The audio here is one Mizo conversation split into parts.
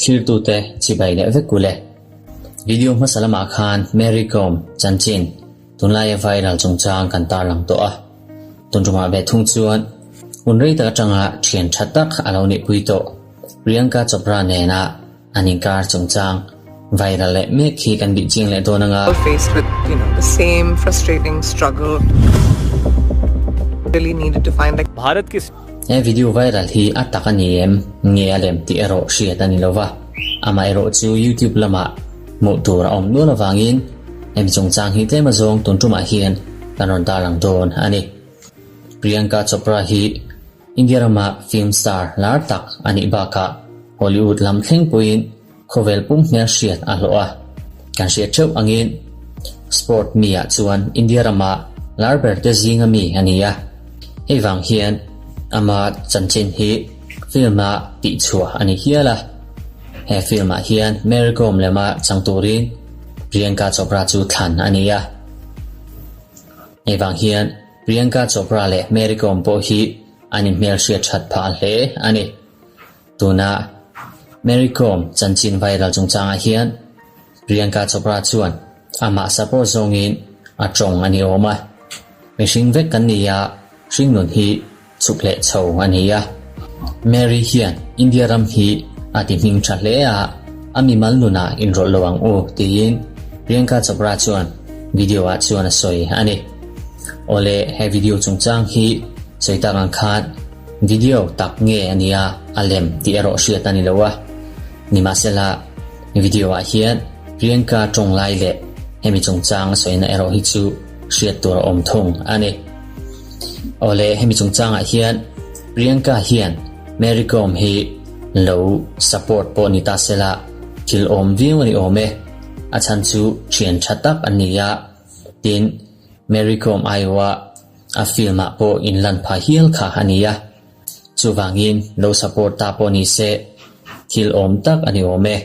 Thlirtute chibai leh vek ule. Video hmasa lamah khan Mary Kom chanchin tunlaia viral chungchang kan tarlang tawh a. Tun tumah ve thung chuan hun rei tak atanga thian tha tak a lo nihpui tawh Priyanka Chopra nena an inkar chungchang viral leh mek hi kan bih chiang leh dawn anga. Faced with you know the same frustrating struggle really needed to find like. Bharat ki. He video viral hi a tak a ni em nge a lem tih erawh hriat a ni lo va, amaherawh chu YouTube lamah hmuh tur a awm nual avangin hemi chungchang hi tlem azawng tun tumah hian kan rawn tarlang dawn a ni. Priyanka Chopra hi India rama film star lar tak a nih bakah Hollywood lam thleng pawhin khawvel pum hmel hriat a hlawh a. Kan hriat theuh angin sport mi ah chuan India rama lar ber te zinga mi a ni a. Hei vang hian ama chanchin hi film ah tihchhuah a ni hial a. He film ah hian Mary Kom lema chang turin Priyanka Chopra chu thlan a ni a. Hei vang hian Priyanka Chopra leh Mary Kom pawh hi an inhmelhriat that phah hle a ni. Tuna Mary Kom chanchin viral chungchangah hian Priyanka Chopra chuan amah support zawngin a tawng a ni awm a. Mihring vek kan ni a, hringnun hi chhuk leh chho a ni a. Mary hian India ram hi a ti hming tha hle a, a mimal nunah inrawlh lo ang u tiin Priyanka Chopra chuan video ah chuan a sawi a ni. Awle he video chungchang hi sawi tak ang khan video tak nge a nia a lem tih erawh hriat a ni lo a. Nimahsela video ah hian Priyanka tawng lai leh hemi chungchang a sawina erawh hi chu hriat tur a awm thung a ni. Awle hemi chungchangah hian Priyanka hian Mary Kom hi lo support pawh ni ta sela thil awm viau a ni awm e. A chhan chu thian tha tak an ni a, tin Mary Kom aiawha a film ah pawh inlan pha hial kha a ni a. Chuvangin lo support ta pawh ni se thil awm tak a ni awm e.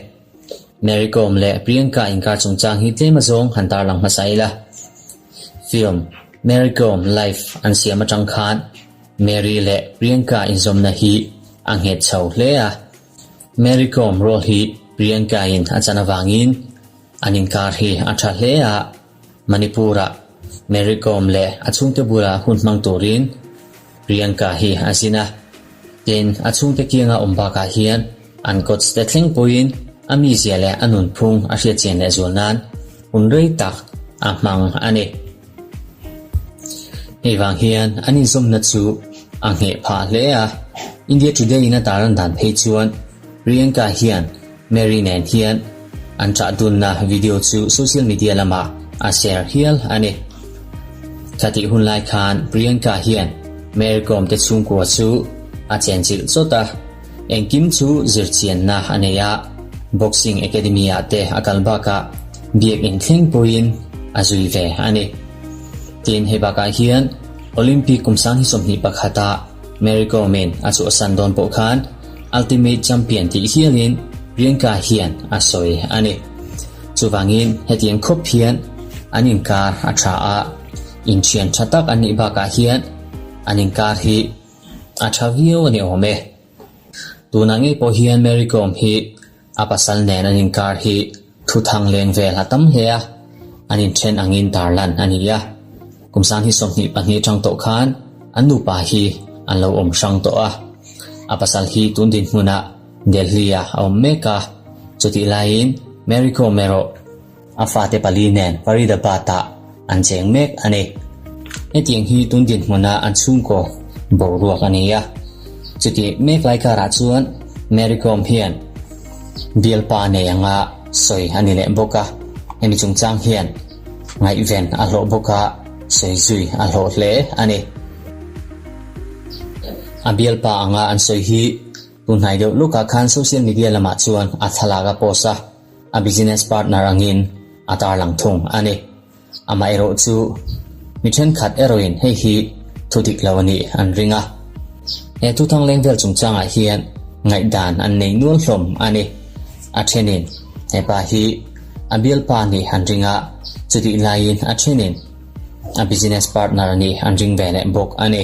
Mary Kom leh Priyanka inkar chungchang hi tlem azawng han tarlang hmasa ila. Film Mary Kom Life an siam atang khan Mary leh Priyanka inzawmna hi a nghet chho hle a. Mary Kom role hi Priyanka in a chan avangin an inkar hi a tha hle a. Manipur-ah Mary Kom leh a chhungte bula hun hmang turin Priyanka hi a zin a. Tin, a chhungte kianga awm bakah hian an coach te thleng pawhin a mizia leh a nunphung a hriatchian leh zual nan hun rei tak a hmang a ni. Hei vang hian an inzawmna chu a ngheh phah hle a. India Today-in a tar an dan phei chuan Priyanka hian Mary nen hian an ṭah dunna video chu social media lamah a share hial a ni. Khatih hun lai khan Priyanka hian Mary Kom te chhungkua chu a chenchilh chawt a, engkim chu zirchianna a nei a, boxing academy ah te a kal bakah biak inthleng pawhin a zui ve a ni. Tin, hei bakah hian Olympic kum 2021 ah Mary Kom in a chhuahsan dawn pawh khan Ultimate Champion tih hialin Priyanka hian a sawi a ni. Chuvangin hetiang khawp hian an inkar a tha a, inthian tha tak an nih bakah hian an inkar hi a tha viau a ni awm e. Tunah ngei pawh hian Mary Kom hi a pasal nen an inkar hi thu thang leng vel a tam hle a, an inthen angin tarlan a ni a. Kum 2022 atang tawh khan an nupa hi an lo awm hrang tawh a. A pasal hi tun dinhmunah Delhi-ah a awm mek a, chutih laiin Mary Kom erawh a fate pali nen Faridabad-ah an cheng mek a ni. Hetiang hi tun dinhmuna an chhungkaw boruak a ni a. Chutih mek lai karah chuan Mary Kom hian bialpa nei anga sawi a ni leh bawk a, hemi chungchang hian ngaihven a hlawh bawk a, sawi zui a hlawh hle a ni. A bialpa anga an sawi hi tunhnai deuh lukah khan social media lamah chuan a thlalak a post a, a business partner angin a tarlang thung a ni. Amaherawh chu mi thenkhat erawhin hei hi thu dik lo a nih an ring a. He thuthang leng vel chungchangah hian ngaihdan an nei nual hlawm a ni. A thenin hepa hi a bialpa nih an ring a, chutih laiin a thenin a business partner nih an ring ve leh bawk a ni.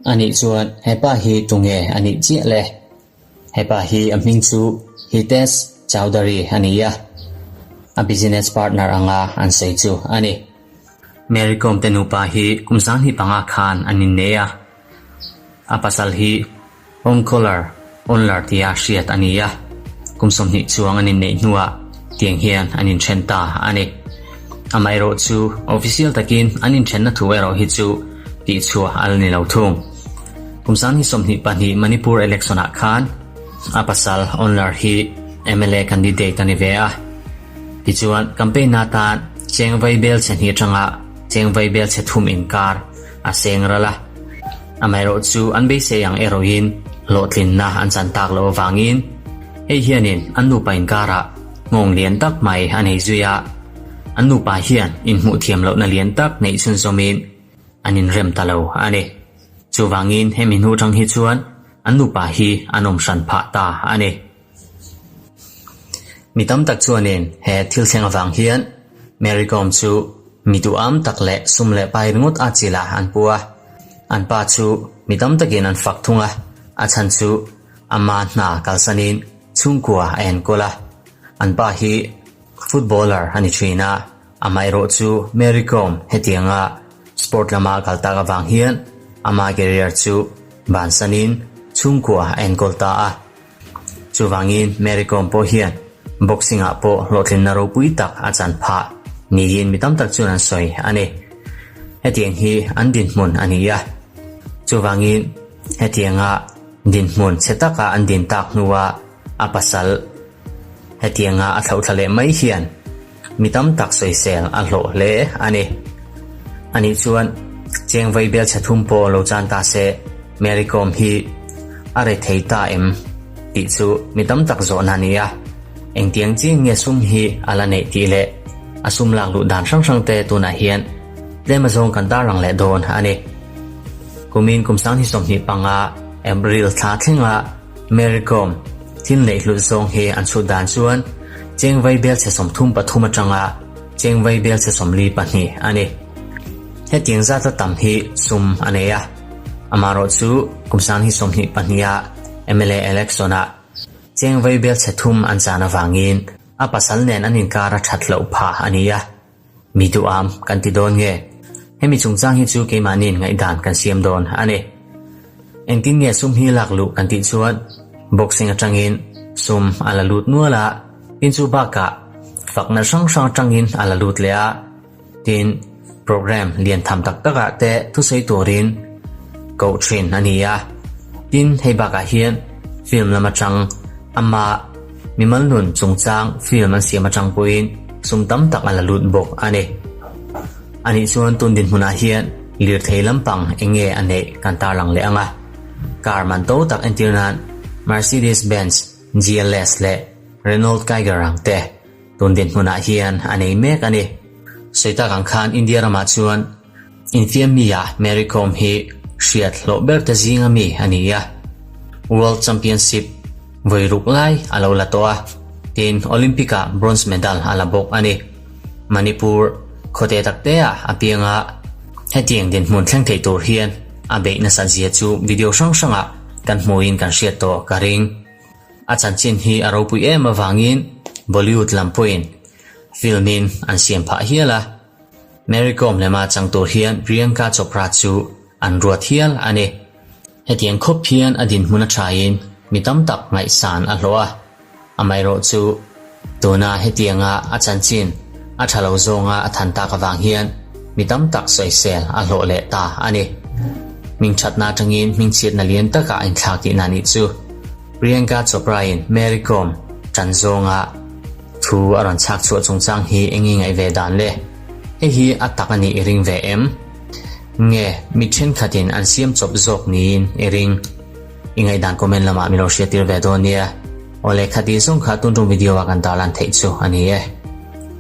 Anih chuan hepa hi tunge a nih chiah le? Hepa hi a hming chu Hitesh Chaudhary a ni a, a business partner anga an sawi chu a ni. Mary Kom te nupa hi kum 2005 khan an innei a, a pasal hi Onkolar, Onlar tia hriat a ni a, kum 20 chuang an inneih hnuah tiang hian an inthen ta a ni. Amaherawh chu official takin an inthenna thu erawh hi chu tihchhuah a la ni lo thung. Kum 2022 Manipur election ah khan a pasal Onlar hi mla candidate a ni ve a. Tichuan campaign atan cheng vaibel chhe hnih atanga cheng vaibel chhe thum inkar a seng ral a. Amaherawh chu an beisei ang erawhin hlawhtlinna an chan tak loh avangin hei hianin an nupa inkarah nghawng lian tak mai a nei zui a. An nupa hian inhmuh thiam lohna lian tak neih chhunzawmin an inrem ta lo a ni. Chuvangin hemi hnu atang hi chuan an nupa hi an awm hran phah ta a ni. Mi tam tak chuanin he thil thleng avang hian Mary Kom chu mi duham tak leh sum leh pai ringawt a chila an pu a. An pa chu mi tam takin an fak thung a, a chhan chu ama hna kalsanin chhungkua a enkawl a. An pa hi footballer a ni thin a, amaherawh chu Mary Kom hetianga sport lama kal tak avang hian ama career chu bansanin chhungkua a enkawl ta a. Chuvangin Mary Kom pawh hian boxing ah pawh hlawhtlinna ropui tak a chan phah niin mi tam tak chuan an sawi a ni. Hetiang hi an dinhmun a ni a. Chuvangin hetianga dinhmun chhe taka an din tak hnua a pasal hetianga a thlauhthla leh mai hian mi tam tak sawisel a hlawh hle a ni. Anih chuan cheng vaibel chhe thum pawh lo chan ta se Mary Kom hi a re thei ta em tih chu mi tam tak zawhna a ni a. Engtiang chiang nge sum hi a la neih tih leh a sum lak luh dan hrang hrang te tunah hian tlem azawng kan tarlang leh dawn a ni. Kumin kum 2025 April thla thlenga Mary Kom thil neih hlut zawng hi an chhut dan chuan cheng vaibel chhe 33 atanga cheng vaibel chhe 42 a ni. Hetiang zata tam hi sum a nei a. Amaherawh chu kum 2022 a mla election ah cheng vaibel chhe thum an chan avangin a pasal nen an inkar a that loh phah a ni a. Mi duham kan ti dawn nge? Hemi chungchang hi chu keimahniin ngaihdan kan siam dawn a ni. Engtin nge sum hi lak luh kan tih chuan boxing atangin sum a la lut nual a, tin chu bakah fakna hrang hrang atangin a la lut leh a, tin program lian tham tak takah te thusawi turin koh thin a ni a. Tin hei bakah hian film lam atang ama mimal nun chungchang film an siam atang pawhin sum tam tak a la lut bawk a ni. Anih chuan tun dinhmunah hian lirthei lampang eng nge a neih kan tarlang leh ang a. Car man to tak entir nan Mercedes-Benz GLS leh Renault Kiger ang te tun dinhmunah hian a nei mek a ni. Sawi tak ang khan India ramah chuan infiam mi ah Mary Kom hi hriat hlawh ber te zinga mi a ni a. World Championship vawi ruk lai a lo la tawh a, tin Olympic ah bronze medal a la bawk a ni. Manipur khawte takte ah a piang a, hetiang dinhmun thleng thei tur hian a beih nasat zia chu video hrang hrangah kan hmuhin kan hriat tawh ka ring. A chanchin hi a ropui em avangin Bollywood lam pawhin film in an siam phah hial a, Mary Kom lema chang tur hian Priyanka Chopra chu an ruat hial a ni. Hetiang khawp hian a dinhmun a thain mi tam tak ngaihsan a hlawh a, amaherawh chu tuna hetianga a chanchin a tha lo zawnga a than tak avang hian mi tam tak sawisel a hlawh leh ta a ni. Hmingthatna atangin hmingchhiatna lian taka a inthlak tihna nih chu Priyanka Chopra-in Mary Kom tan zawnga thu a rawn chhak chhuah chungchang hi eng i ngaih ve dan le? Hei hi a tak a nih i ring ve em? Nge mi thenkhatin an siam chawp zawk niin i ring? I ngaihdan comment lamah min lo hriattir ve dawn nia. Awle khati zawng kha tun tum video a kan tarlan theih chu a ni e.